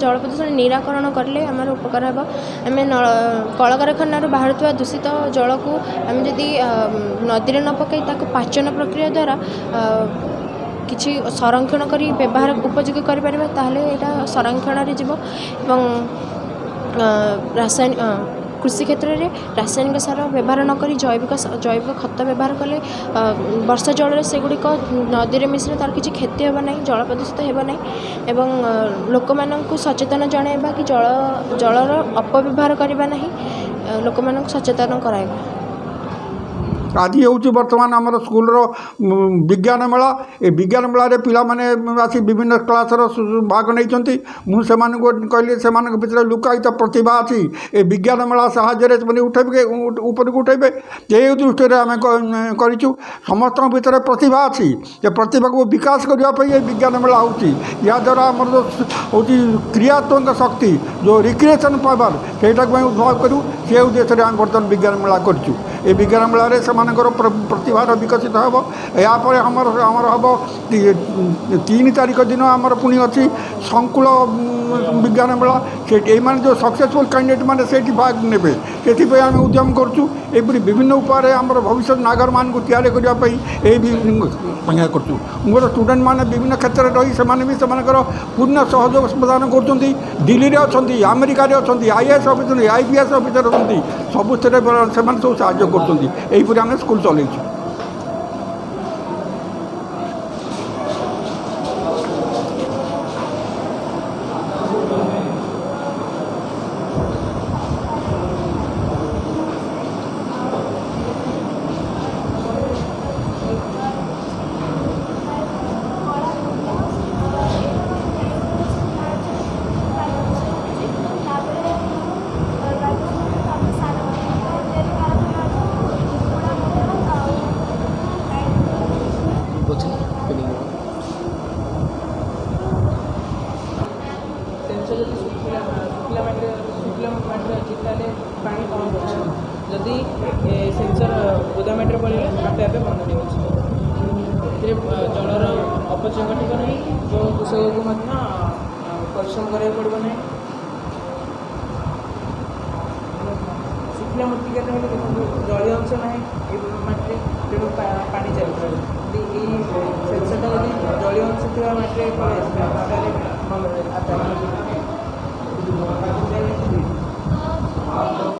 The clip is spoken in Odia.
ଜଳ ପ୍ରଦୂଷଣ ନିରାକରଣ କଲେ ଆମର ଉପକାର ହେବ। ଆମେ କଳକାରଖାନାରୁ ବାହାରୁଥିବା ଦୂଷିତ ଜଳକୁ ଆମେ ଯଦି ନଦୀରେ ନ ପକାଇ ତାକୁ ପାଚନ ପ୍ରକ୍ରିୟା ଦ୍ୱାରା କିଛି ସଂରକ୍ଷଣ କରି ବ୍ୟବହାର ଉପଯୋଗୀ କରିପାରିବା, ତାହେଲେ ଏଇଟା ସଂରକ୍ଷଣରେ ଯିବ। ଏବଂ ରାସାୟନିକ କୃଷି କ୍ଷେତ୍ରରେ ରାସାୟନିକ ସାର ବ୍ୟବହାର ନକରି ଜୈବିକ ଖତ ବ୍ୟବହାର କଲେ ବର୍ଷା ଜଳରେ ସେଗୁଡ଼ିକ ନଦୀରେ ମିଶିଲେ ତା'ର କିଛି କ୍ଷତି ହେବ ନାହିଁ, ଜଳ ପ୍ରଦୂଷିତ ହେବ ନାହିଁ। ଏବଂ ଲୋକମାନଙ୍କୁ ସଚେତନ ଜଣାଇବା କି ଜଳର ଅପବ୍ୟବହାର କରିବା ନାହିଁ, ଲୋକମାନଙ୍କୁ ସଚେତନ କରାଇବା। ଆଜି ହେଉଛି ବର୍ତ୍ତମାନ ଆମର ସ୍କୁଲର ବିଜ୍ଞାନ ମେଳା। ଏ ବିଜ୍ଞାନ ମେଳାରେ ପିଲାମାନେ ଆସି ବିଭିନ୍ନ କ୍ଲାସ୍ର ଭାଗ ନେଇଛନ୍ତି। ମୁଁ ସେମାନଙ୍କୁ କହିଲି, ସେମାନଙ୍କ ଭିତରେ ଲୁକାୟିତ ପ୍ରତିଭା ଅଛି, ଏ ବିଜ୍ଞାନ ମେଳା ସାହାଯ୍ୟରେ ସେମାନେ ଉଠେଇବେ, ଉପରକୁ ଉଠେଇବେ। ଏଇ ଦୃଷ୍ଟିରେ ଆମେ କରିଛୁ। ସମସ୍ତଙ୍କ ଭିତରେ ପ୍ରତିଭା ଅଛି, ଏ ପ୍ରତିଭାକୁ ବିକାଶ କରିବା ପାଇଁ ଏ ବିଜ୍ଞାନ ମେଳା ହେଉଛି। ଏହାଦ୍ୱାରା ଆମର ଯେଉଁ ହେଉଛି କ୍ରିୟାତ୍ମକ ଶକ୍ତି, ଯେଉଁ ରିକ୍ରିଏସନ୍ ପାୱାର, ସେଇଟାକୁ ଆମେ ଉଦ୍ଭାବ କରିବୁ। ସେ ଉଦ୍ଦେଶ୍ୟରେ ଆମେ ବର୍ତ୍ତମାନ ବିଜ୍ଞାନ ମେଳା କରିଛୁ। ଏ ବିଜ୍ଞାନ ମେଳାରେ ସେମାନଙ୍କର ପ୍ରତିଭାର ବିକଶିତ ହେବ। ଏହାପରେ ଆମର ହେବ 3 ତାରିଖ ଦିନ ଆମର ପୁଣି ଅଛି ସଂକୁଳ ବିଜ୍ଞାନ ମେଳା। ସେଇଠି ଏଇମାନେ ଯେଉଁ ସକ୍ସେସଫୁଲ୍ କ୍ୟାଣ୍ଡିଡେଟ୍ ମାନେ ସେଇଠି ଭାଗ ନେବେ, ସେଥିପାଇଁ ଆମେ ଉଦ୍ୟମ କରୁଛୁ। ଏପରି ବିଭିନ୍ନ ଉପାୟରେ ଆମର ଭବିଷ୍ୟତ ନାଗରିକମାନଙ୍କୁ ତିଆରି କରିବା ପାଇଁ ଏଇ କରୁଛୁ। ମୋର ଷ୍ଟୁଡେଣ୍ଟମାନେ ବିଭିନ୍ନ କ୍ଷେତ୍ରରେ ରହି ସେମାନେ ବି ସେମାନଙ୍କର ପୂର୍ଣ୍ଣ ସହଯୋଗ ପ୍ରଦାନ କରୁଛନ୍ତି। ଦିଲ୍ଲୀରେ ଅଛନ୍ତି, ଆମେରିକାରେ ଅଛନ୍ତି, IAS officer, IPS officer ଅଛନ୍ତି, ସବୁଥିରେ ସେମାନେ ସବୁ ସାହାଯ୍ୟ କରୁଛନ୍ତି। ଏହିପରି ଆମେ ସ୍କୁଲ ଚଲେଇଛୁ। ସେନ୍ସର ଯଦି ଶୁଖିଲା ମାଟିରେ ଅଛି, ତାହେଲେ ପାଣି ଅଫ୍ ଅଛି। ଯଦି ସେନ୍ସର ଓଦା ମାଟିରେ ପଡ଼ିଲେ ଆପେ ଆପେ ବନ୍ଦ ହେଇଯାଉଛି। ଏଥିରେ ଜଳର ଅପଚୟ ଘଟିବ ନାହିଁ ଏବଂ କୃଷକକୁ ମଧ୍ୟ ପରିଶ୍ରମ କରିବାକୁ ପଡ଼ିବ ନାହିଁ। ଶୁଖିଲା ମୃତ୍ତିକାରେ ହେଲେ ଦେଖନ୍ତୁ, ଜଳୀୟ ଅଂଶ ନାହିଁ ଏ ମାଟିରେ, ତେଣୁ ପାଣି ଚାଲିପାରେ। ଯଦି ଏଇ ସେନ୍ସରଟା ଯଦି ଜଳୀୟ ଅଂଶ ଥିବା ମାଟିରେ ପଳେଇ ଆସିଲା, ତାହେଲେ ବନ୍ଦ ଆପେ ଆପେ।